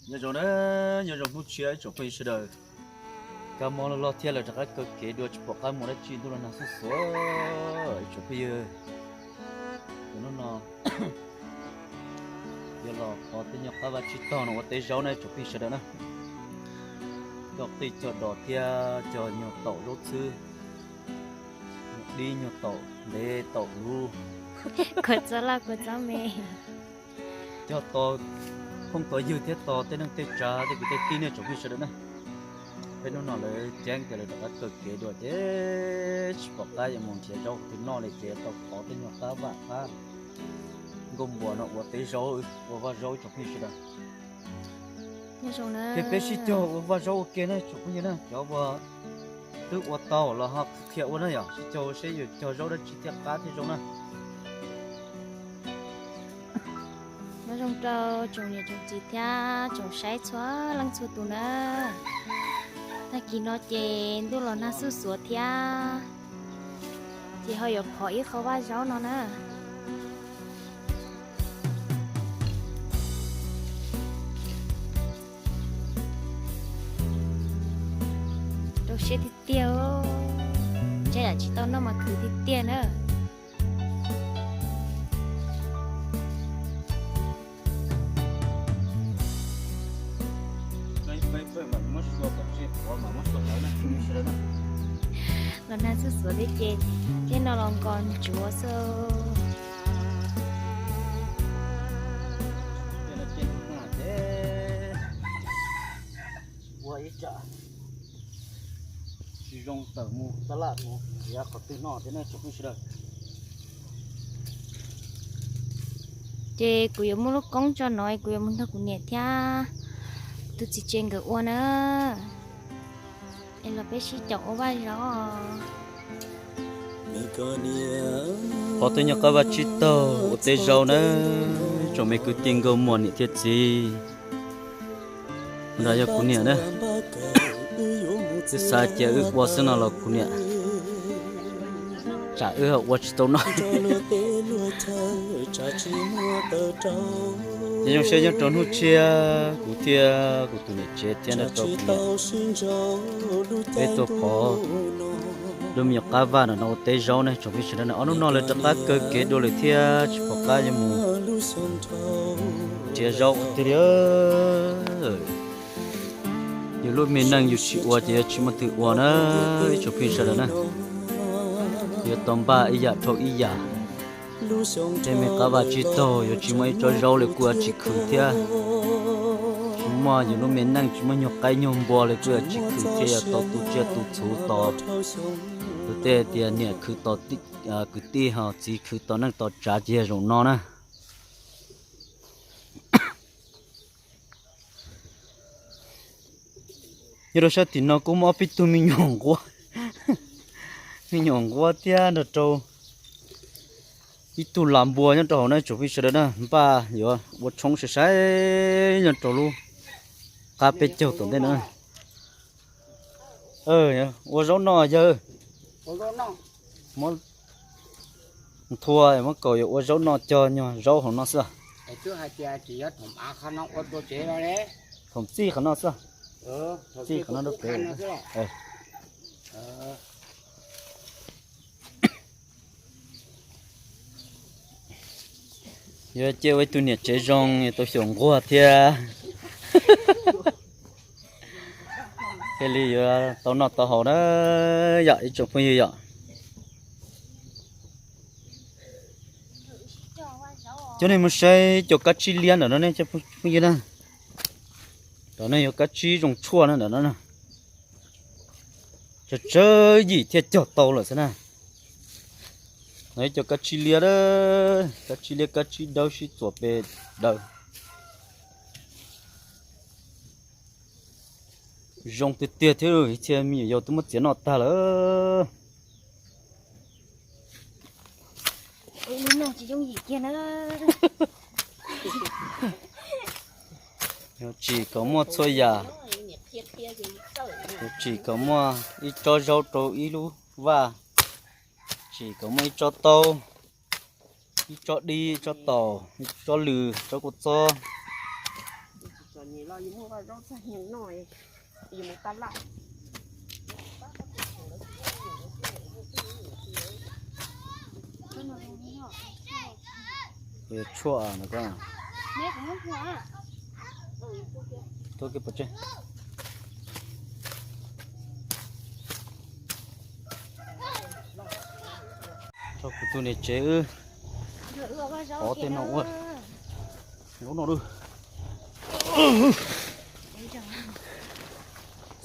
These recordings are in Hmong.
Nyob zoo na, nyob zoo hnub tshiab ib tsoom phooj ywg sawv daws. Kab mob loj loj thiab lawv rov qab kaw kev dua tsis pom qab mus dab tsi ntuj los nag xuj xuav ib tsoom phooj ywg. Tus hnub no yuav los qhov tej nyuag qab vaj tsib taug no ua teb zaub na ib tsoom phooj ywg sawv daws na. Cog qij cog dos thiab cog nyuag taum zaub txhwb, nyuag dib nyuag taum ntev taum luv, kua txob laj kua txob me, cog tos phooj tos ywg thiab tos tej neej tej tsav tej kwv tej tij nej tsoom phooj ywg sawv daws na. Peb hnub no lawv ceeb tias lawv rov qab kaw kev dua ces tsis pom qab yuav mus nrhiav zaub qhov twg noj li ces tau qhov tej nyuag qab vaj qab nkauj npuas no ua teb zaub ua vaj zaub ib tsoom phooj ywg sawv daws. Ces peb sib cog ua vaj zaub ua ke na tsoom phooj ywg na, cov uas twb ua tau los ho qhia ua na yom, sib cog ua seb yuav cog zaub dab tsi thiaj qab thiaj zoo na. Nyob zoo rau tsoom niam tsoom txiv thiab tsoom saib txhua leej txhua tus na. Tag kis no ces ntuj los nag xuj xuav thiab, ces ho yuav phov ib qho vaj zaub no na. Rau siab tiag tiag, ntshe yam tsis tau noj mas khwv tiag tiag na. Los nag xuj xuav thiab ces tej no los nkaus ntsuav xwb. Ua ib tsam tsis zoo tawm mus tab laj mus nrhiav qhov twg noj thiab nej tsoom phooj ywg sawv daws. Ces kuv yuav muaj lub koob tso no kuv yuav mus nrog kuv niam thiab tus txiv tsev nkawd ua na. Es los peb sib caum ua vaj zaub. Qhov twg nyuag qab vaj tsib taug ua teb zaub na, tsoom me kwv tij nkauj muam niam thiab txiv. Nrog yog kuv niam na, wb xav tias wb ua xwb no los kuv niam tsam wb ua tsis tau no. Ces zoo siab nyob rau hnub tshiab kuv thiab kuv tus niam tsev thiab nrog rau kuv niam peb tuaj phov lub me nyuam qab vaj no ua teb zaub ne tsoom phooj ywg sawv daws na. Ob hnub no lawv rov qab kaw kev dua lawm thiab tsis pom qab yuav mus nrhiav zaub ua tiag li. Yus lub me neej yus tsis ua ces yuav tsis muaj twg ua na ib tsoom phooj ywg sawv daws na. Yuav tau npaj ib yam dhau ib yam. Tej me qab vaj tsib taug yuav tsis muaj ib tsob zaub li kuj yuav tsis khwv thiab. Tsis muaj yus lub me neej tsis muaj nyuag qaib nyuag npua li kuj yuav tsis khwv thiab yuav tau tu tsiaj tu txhuv tos. Luag tej tias niam khwv tos kwv tij ho txiv khwv tos neej tos tsav ces yog zaum no na. Nyob rau sab tim no kuj muaj ob peb tug me nyuam nquab, me nyuam nquab thiab nrog rau ib tug lam npua nyob rau hauv na tsoom phooj ywg sawv daws na. Npaj yuav ua tshoob sai sai nyob rau lub qab peb caug tom ntej no. Ua zaub noj yawg. Muab nthua muab kaus yuav ua zaub noj cog nyuag zaub hauv no xwb. Thaum txij qhov no xwb. Txij qhov no rau pem. Yuav cia ua ib tug niam tsev zoo yuav tau xyaum nquag thiab. Thiaj li yuav tau noj tau haus na yom ib tsoom phooj ywg yom. Coj nej mus saib cov kab tsib liab ntawm no ne cov phooj ywg na. Ntawm no yog kab tsib zoo tshuaj na ntawm no na. Tsawg tsawg yim thiaj cog tau lawm xwb na. No ib co kab tsib liab, kab tsib liab kab tsib dawb sib txuas pes daws. Zoo tiag tiag thiab, ib txhia me nyuam yaus twb muab txiav noj tag lawm. Yuav tsim kom muaj txhua yam, yuav tsim kom muaj ib tsob zaub rau ib lub vaj, tsim kom muaj ib tsob taub, ib tsob dib, ib tsob taum, ib tsob lws, tsob kua txob. Tshuaj no ko. Tuaj kiag pov tseg. Tso kuv tus niam tsev wb pov tej no ua lub no lub.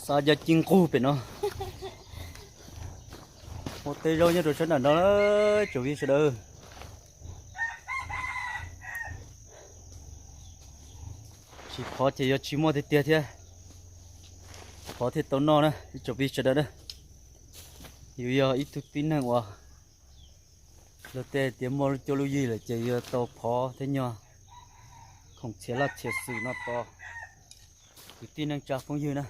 Xa ya ci nqug pem no. Ua tej zaub nyob rau sab nram no tsoom phooj ywg sawv daws. Tsis phov ces yog tsis muaj tiag tiag thiab. Phov thiaj tau noj na ib tsoom phooj ywg sawv daws na. Yus yog ib tug tib neeg uas luag tej tias muaj lub cuab lub yig lawm ces yuav tau phov thiab nyog khoom txhia laj txhia xwm no tos kwv tij neej tsa phooj ywg na.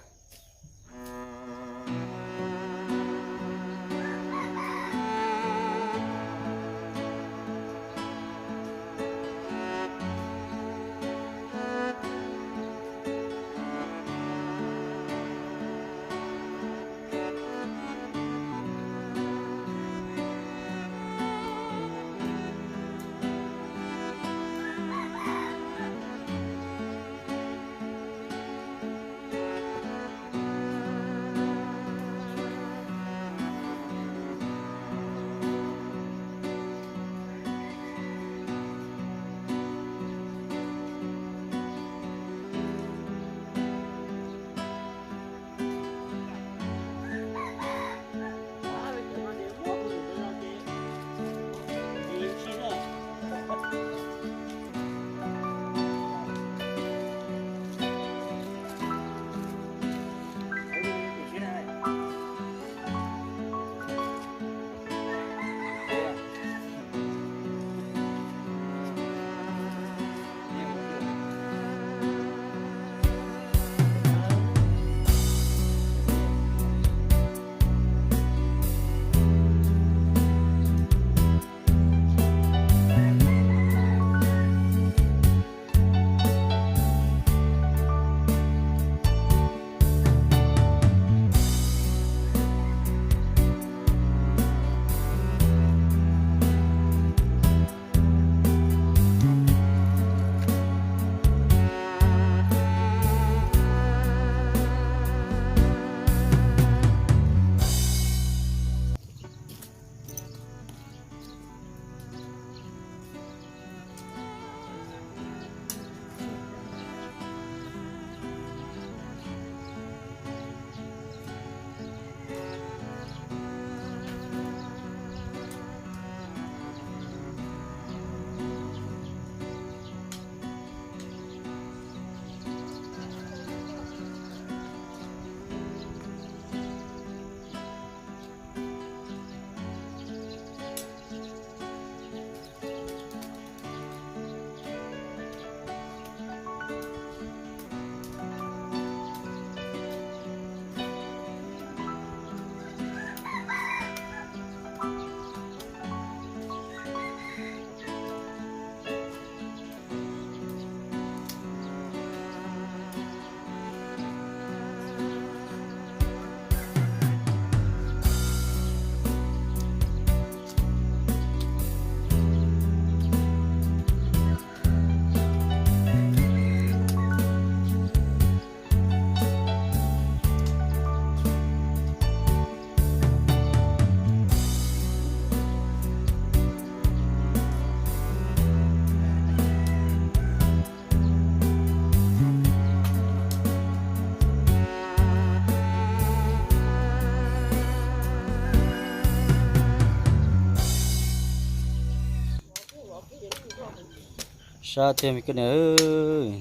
Sab tiag me koj niam.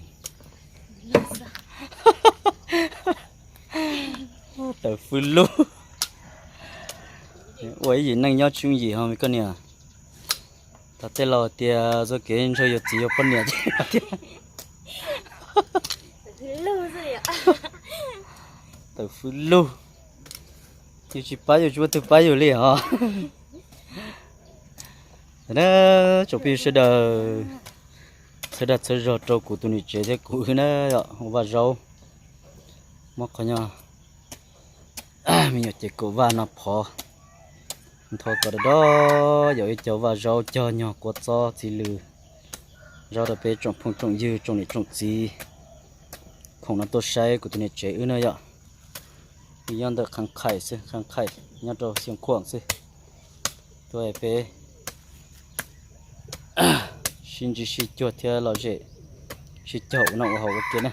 Tawm fwj lug. Ua ib yim neej nyob tsis yooj yim ho me koj niam. Thaum tej laus tias txoj kev ntshaw yuav txiv yuav poj niam tiag. Tawm fwj lug. Yus tsis pab yus tsis muaj twg pab yus li os. Tsoom phooj ywg sawv daws, txhawb dag txhawb zog rau kuv tus niam tsev thiab kuv na, ua vaj zaub. Muab qhov nyuag me nyuam ces kaum vaj no phov ntho kom dawb do, yog ib co vaj zaub cog nyog kua txob txiv lws, zaub rau peb tsoom phooj tsoom ywg tsoom niam tsoom txiv khoom no tuaj saib kuv tus niam tsev wb na yom. Nws nyob ntawm Khaj Khais xwb, Khaj Khais nyob rau Xeev Khuam xwb. Tuaj peb sib ntsib sib cuag thiab lom zem sib cog ua noj ua haus ua ke na.